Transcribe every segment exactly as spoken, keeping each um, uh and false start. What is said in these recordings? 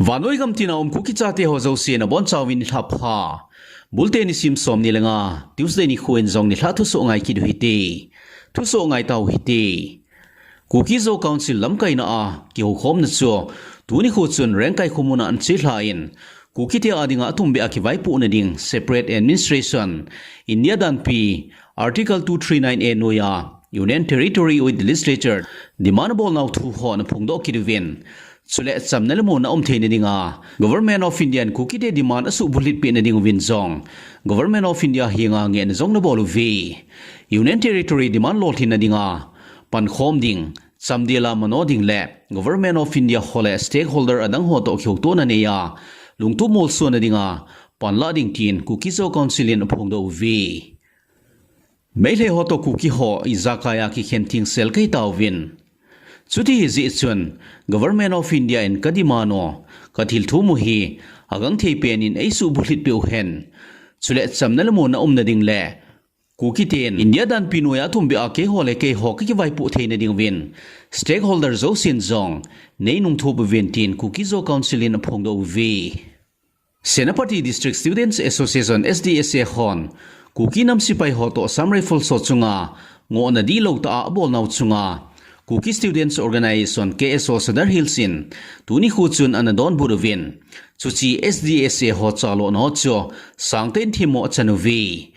Vannoi gam tina um Kuki chate ho jouse nabonchauvin nilhah pha. Bulte nisim som ni le nga, Tuesday nikho in jong nilhah thusoh ngai kit u hite. Thusoh ngai tau hite. Kuki Zo Council lamkaina a kihoukhomna chu tuni nikho chun Rengkai khomun a ana chelha in, Kukite a dinga atumbeh a kivaipohna ding separate administration, India danpi Article two three nine A noiya Union Territory with Legislature demand abolnau thu ho ana phongdoh kit uvin, chule chamna le muonna aum theina dinga Government of India in Kukite demand asuhbulhit pehna ding uvin jong Government of India henga ngehna jong anabol uve. Union Territory demand lolhinna dinga pankhom ding, chamdel a mano ding le Government of India ho le stakeholder adang ho toh kihoutona neiya lungtup molsona dinga panlah ding tin Kuki Zo Council in aphongdoh uve. Meitei ho toh Kuki ho ijakai a kikhen thengsel kahitauvin, chuti hijeh chun Government of India in kademand u, kathilthum u hi agangthei pen in eisuhbulhit peh uhen. Chule chamna le muonna umna ding le Kukiten India danpi noiya atumbeh a keiho le keiho kakivaipoh theina ding uvin stakeholder jousen jong neinungthop uvin tin Kuki Zo Council in aphongdoh uve. Senapati District Students Association, S D S A hon Kuki nam sepai ho toh Assam Rifles ho chunga ngohna dihlou tah a abolnau chunga Kuki Students Organisation, K S O Sadar Hills in tuni nikho chun anadonbut uvin, chuche S D S A ho chalona ho chu sangtah in themmo achan uve.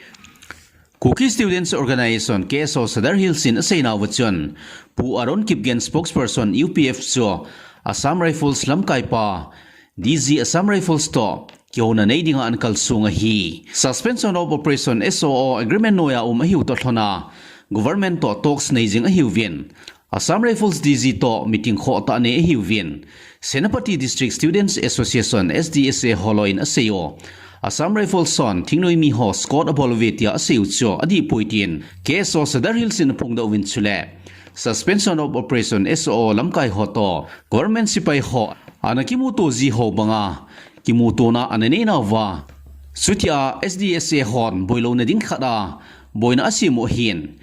Kuki Students Organisation, K S O Sadar Hills in aseinauva chun, Pu Aaron Kipgen, spokesperson U P F chu Assam Rifles lamkaipa, D G Assam Rifles toh kihouna nei dinga anakalsong ahi. Suspension of Operation, S O O agreement noiya um ahiu toh lhona government toh talks nei jing ahiuvin, Assam Rifles D G toh meeting khohtah nei ahiuvin, Senapati District Students Association, S D S A holoi in asei u. Assam Rifles hon thingnoimi ho escort abol uve tia asei u chu adihpoi tin K S O Sadar Hills in aphongdoh uvin, chule Suspension of Operation, S O O lamkai ho toh government sepai ho ana kimuto ji ho banga kimutona ana neinauva, chutia S D S A hon boilouna ding khat a boina asem u ahin,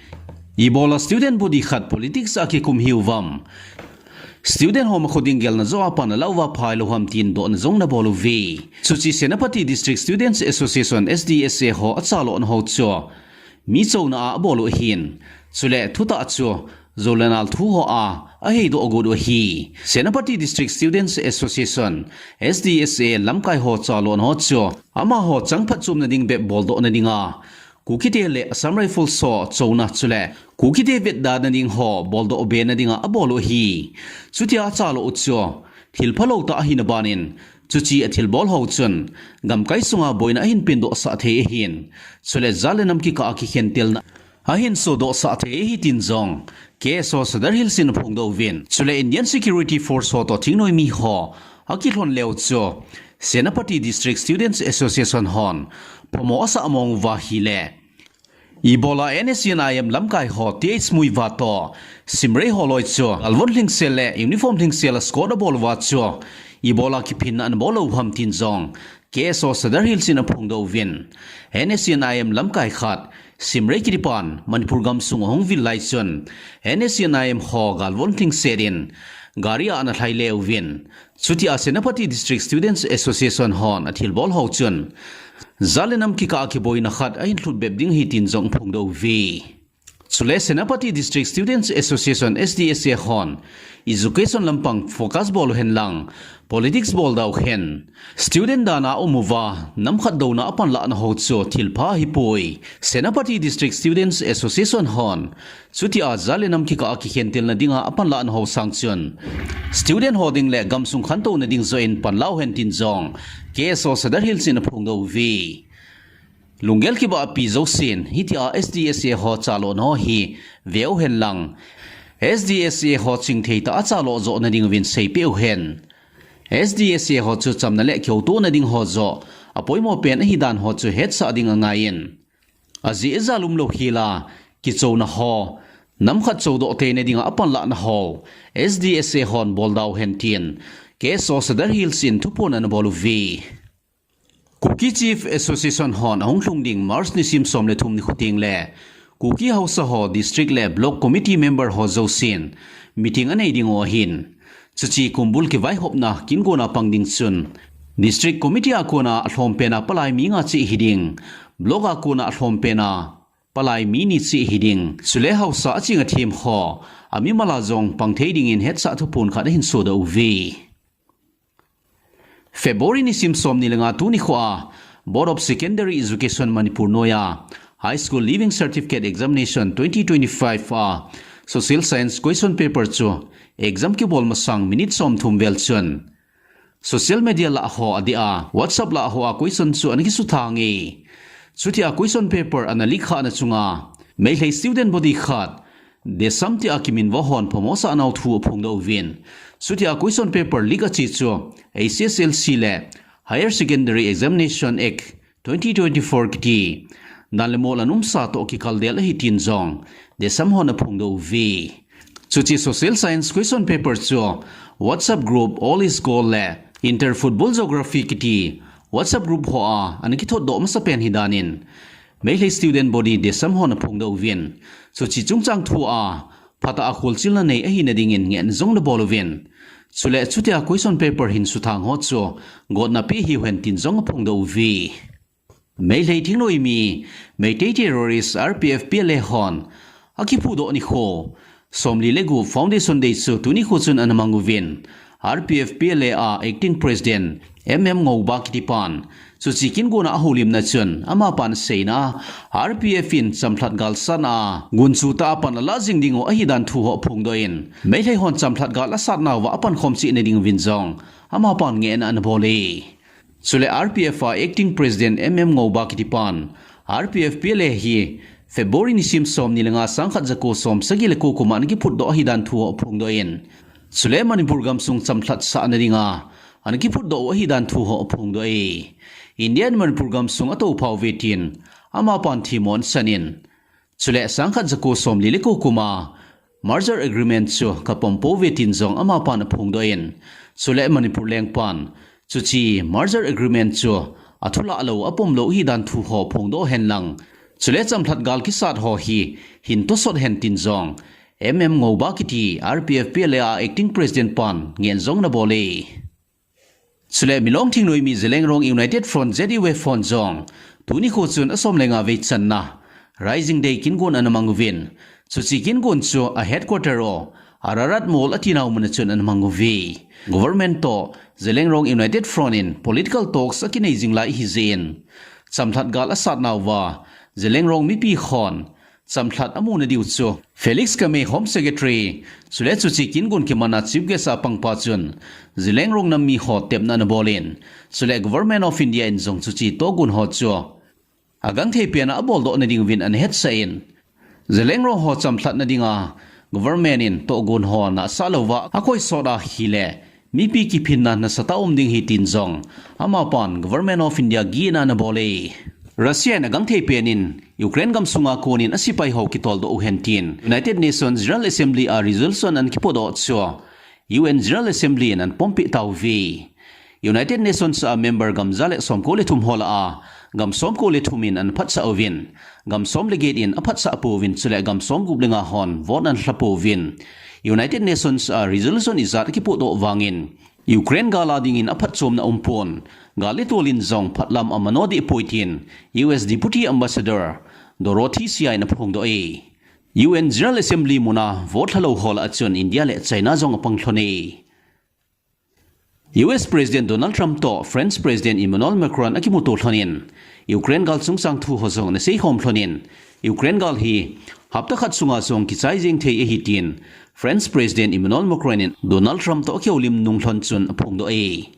ibola student body khat politics a kikum hiuvam, student ho makho ding gelna joh a pan alah uva phailou ham tin dohna jong anabol uve. Chuche Senapati District Students Association, S D S A ho achalona ho chu mi chouna a abol u ahin, chule thutah chu jou le nal thu ho a aheidoh got u ahi. Senapati District Students Association, S D S A lamkai ho chalona ho chu amaho chang phatchomna ding bep boldohna dinga Kukite le Assam Rifles ho chouna chule Kukite vetdana ding ho boldoh bena dinga abol u ahi. Chutia achalo u chu thil phalou tah ahina banin, chuche athilbol ho chun gamkai sunga boina ahin pendohsah thei ahin, chule jat le nam kikah a kikhentelna ahin sodohsah thei ahi tin jong K S O Sadar Hills in aphongdoh uvin, chule Indian Security Force ho toh thingnoimi ho akilhon leu chu Senapati District Students Association hon phamo asah mong uva ahile, ibola N S C N I M lamkai ho T H Muivah toh Simrei holoi chu galvon lhingsel le uniform lhingsel a escort abol uva chu ibola kiphinna anabol lou u ham tin jong K S O Sadar Hills in aphongdoh uvin, N S C N I M lamkai khat Simrei kitipan Manipur gamsung ahung vil lai chun N S C N I M ho galvon lhingsel in gari a ana lhai le uvin, chutia Senapati District Students Association hon athilbol ho chun jat le nam kikah a kiboina khat ahin lhut bep ding ahi tin jong aphongdoh uve. Chule Senapati District Students Association, S D S A hon education lampang focus bol uhen lang, politics bol dauhen. Student dan a um uva nam khat douna a panlahna ho chu thilpha ahipoi. Senapati District Students Association hon chutia jat le nam kikah a kikhentelna dinga apanlahna ho sang chun student ho ding le gamsung khantouna ding joh in panla uhen tin jong K S O Sadar Hills in aphongdoh uve. Lunggel kibahpi jousen hitia S D S A ho chalona ho hi ve uhen lang, S D S A ho chingthei tah a chalo johna ding uvin seipeh uhen. S D S A ho chu chamna le kihoutona ding ho joh apoimo pen ahidan ho chu hetsah ding angaiyin, ajeh ijat umlou hela kichouna ho nam khat chodoh theina dinga apanlahna ho S D S A hon bol dauhen tin K S O Sadar Hills in thuphon anabol uve. Kuki Chief Association hon ahung lhung ding March nisim som le thum nikho tengle Kuki Haosa ho, District le Block Committee member ho jousen meeting anei diu ahin, Chuche kumbul kivaihopna kin gona pang ding chun District Committee a kona alhom pena palai mi nga cheh hiding, Block a kona alhom pena palai mi ni cheh hiding, chule haosa aching athem ho amimala jong pang thei dingin hetsah thuphon khat ahin sodoh uve. February nisim somni le nga tuni khoa Board of Secondary Education Manipur noiya High School Leaving Certificate Examination twenty twenty-five a Social Science question paper chu exam kibol masang minute somthum vel chun social media lah hoa dia, WhatsApp lah hoa question chu ana kisuthang e. Chutia question paper ana leak khahna chunga Meilhei student body khat Desam tia kiminvo hon phamo asah nau thu aphongdoh uvin. Chutia question paper leak ache chu H S L C le Higher Secondary Examination Act twenty twenty-four kiti dan le mol ana umsa toh kikaldel ahi tin jong Desam hon aphongdoh uve. Chuche Social Science question paper chu WhatsApp group All is Gold le Inter Football Geography kiti WhatsApp group hoa ana kithotdoh masapen hidan in Meilhei student body Desam hon aphongdoh uvin. Chuche chungchang thua phatah a kholchilna nei ahina dingin ngehna jong ana bol uvin. Chule chutia question paper hin suthang ho chu gotna pe hiuhen tin jong aphongdoh uve. Meilhei thingnoimi Meitei terrorist R P F P L A hon akiphudoh nikho somli le gup Foundation Day chu tuni kho chun ana mang uvin. R P F P L A a Acting President M M Ngouba kitipan chuche kin gona ahoulimna chun amapan aseina R P F in chamlhat gal satna a gunchu tah a pan alah jing diu ahidan thu ho aphongdoh in, Meilhei hon chamlhat gal asatnauva apankhom cheh nading uvin jong amapan ngehna ana bol e. Chule R P F a Acting President M M Ngouba kitipan R P F P L A hi February nisim somni le nga sangkhat jako somsagi le ko kuma ana kiphutdoh ahidan thu ho aphongdoh in. Chule Manipur gamsung chamlhat sahna dinga ana kiphutdoh u ahidan thu ho aphongdoh e. India in Manipur gamsung atoupha uve tin amapan themmo ana sanin. Chule sangkhat jako somli le ko kuma merger agreement chu kapom pouve tin jong amapan aphongdoh in. Chule Manipur lengpan chuche merger agreement chu athulah lou apom lou ahidan thu ho aphongdoh hen lang. Chule chamlhat gal kisat ho hi hin tosot hen tin jong M M Ngouba kiti R P F P L A a Acting President pan ngehna jong ana bol e. Chule Milong thingnoimi Zeliangrong United Front Z U F hon jong tuni kho chun asom le nga vei channa Rising Day kin gon ana mang uvin. Chuche kin gon chu a headquarter u Ararat Mall atinau muna chun ana mang uve. Government toh Zeliangrong United Front in political talks akinei jing lai ahi jeh in chamlhat gal asatnauva Zeliangrong mipi hon chamlhat amuna diu chu Felix Kame Home Secretary, chule chuche kin gon kimanna Chief Guest a pangpa chun Zeliangrong nam mi ho tepna ana bol in, chule Government of India in jong chuche tohgon ho chu agangthei pena aboldoh nading uvin ana hetsah in, Zeliangrong ho chamlhatna dinga Government in tohgon ho nahsah louva akoi sot ahile mipi kiphinna nasatah a um ding ahi tin jong amapan Government of India gihna ana bol e. Russia in agangthei pen in Ukraine gamsunga konin asepai ho kitoldoh uhen tin United Nations General Assembly a resolution ana kipodoh chu U N General Assembly in ana pompeh tauve. United Nations a member gam ja le somko le thum ho lah a gam somko le thum in ana phatsah uvin, gam som le get in aphatsah pouvin, chule gam somgup le nga hon vote ana lha pouvin. United Nations a resolution ijat akipodoh vangin Ukraine gal a dingin aphatchomna aumpon, gal le tol in jong phatlam amano deh poi tin U S Deputy Ambassador Dorothy Sia in aphongdoh e. U N General Assembly muna vote lhalou ho lah a chun India le China jong apang lhon e. U S President Donald Trump toh French President Emmanuel Macron akimuto lhonin, Ukraine gal chungchang thu ho jong ana seikhom lhonin, Ukraine gal hi hapta khat sunga jong kichai jeng thei ahi tin French President Emmanuel Macron in Donald Trump toh akihoulim nung lhon chun aphongdoh e.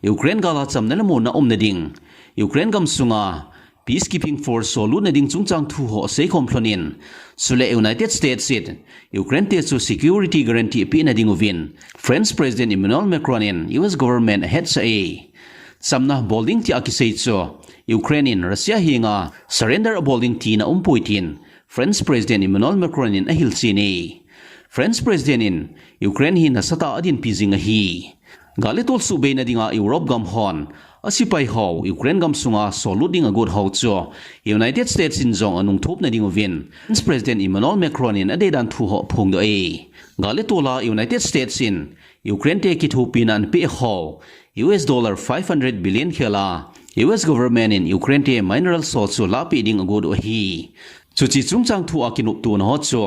Ukraine gal a chamna le muonna umna ding, Ukraine gamsunga Peacekeeping Force ho lutna ding chungchang thu ho aseikhom lhonin, chule United States in Ukraine te chu security guarantee apehna ding uvin French President Emmanuel Macron in U S government ahetsah e. Chamna bol ding tia kisei chu Ukraine in Russia henga surrender abol ding tina umpoi tin French President Emmanuel Macron in ahilchen e. French President in Ukraine hi nasatah a adinpi jing ahi. Gal le tol suhbeina dinga Europe gam hon Asepai ho Ukraine gamsunga sollut ding agot ho chu United States in jong anung thupna ding uvin French President Emmanuel Macron in adeidan thu ho aphongdoh e. Gal le tol a United States in Ukraine te kithopina anapeh ho U S dollar five hundred billion khel a U S government in Ukraine te minerals ho chu lahpeh ding agot u ahi. Chuche chungchang thu a kinoptona ho chu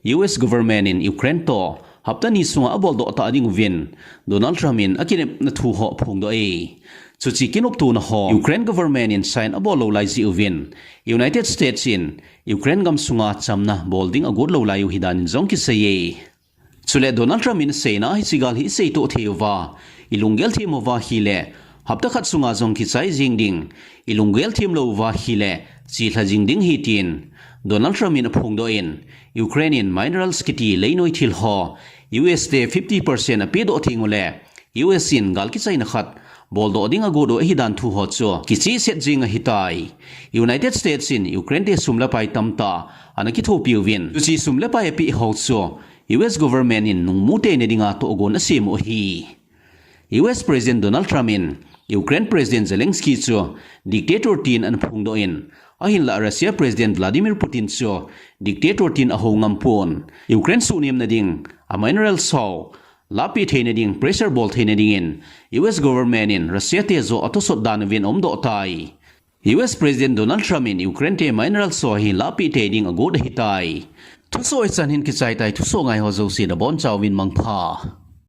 U S government in Ukraine toh hapta ni sunga aboldoh ta ding uvin Donald Trump in akinepna thu ho aphongdoh e. Chuche kinoptona ho Ukraine government in sign abol lou lai jeh uvin United States in Ukraine gamsunga chamna bol ding agot lou lai u ahi danin jong kisei e. Chule Donald Trump in aseina a hiche gal hi isei toh thei uva, ilunggel them uva ahile, hapta khat sunga jong kichai jing ding, ilunggel them lou uva ahile, chelha jing ding ahi tin Donald Trump in aphongdoh in, Ukraine in minerals kiti leinoi thil ho U S te fifty percent apedoh theng uleh, U S in gal kichaina khat boldoh ding agot u ahi dan thu ho chu kichehset jing ahitai. United States in Ukraine te sum le pai tamtah ana kithopi uvin, chuche sum le pai apeh ho chu U S government in nungmu teina dinga tohgon asem u ahi. U S President Donald Trump in Ukraine President Zelensky chu dictator tin anaphongdoh in, ahinlah Russia President Vladimir Putin chu dictator tin ahou ngam pon. Ukraine suhnemna ding a minerals ho lahpeh theina ding, pressure bol theina dingin U S government in Russia te joh athusot dan uvin aumdoh tai. U S President Donald Trump in Ukraine te minerals ho hi lahpeh thei ding agot ahitai. Thusoh hichan hin kichai tai, thusoh ngai ho jouse nabonchauvin mangpha.